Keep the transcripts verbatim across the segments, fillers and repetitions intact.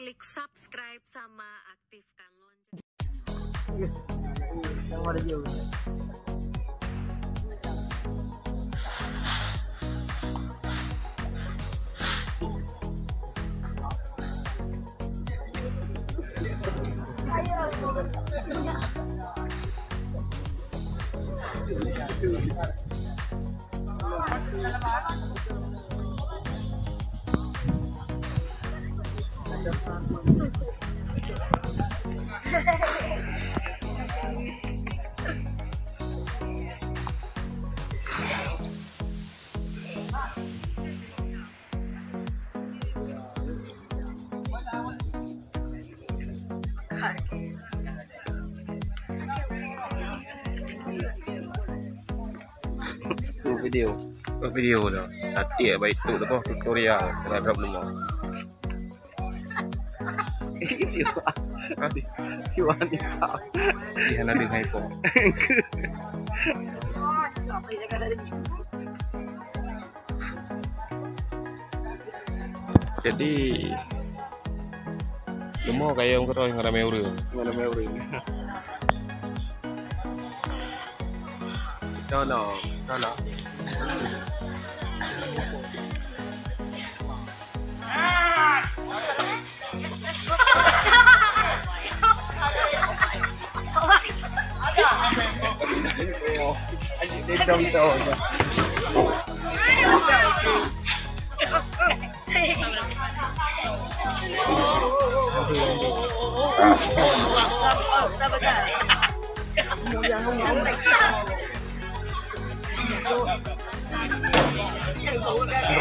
Klik subscribe sama aktifkan lonceng. Tu video. Tu video tu. Tadi baik tu lepas tutorial terhadap lemah. Siwa ni tak. Iya, nanti hai po. Jadi, leumo kayong keudroe ngon ramé ureueng. Ngon ramé ureueng. Tolong, tolong.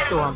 Betul.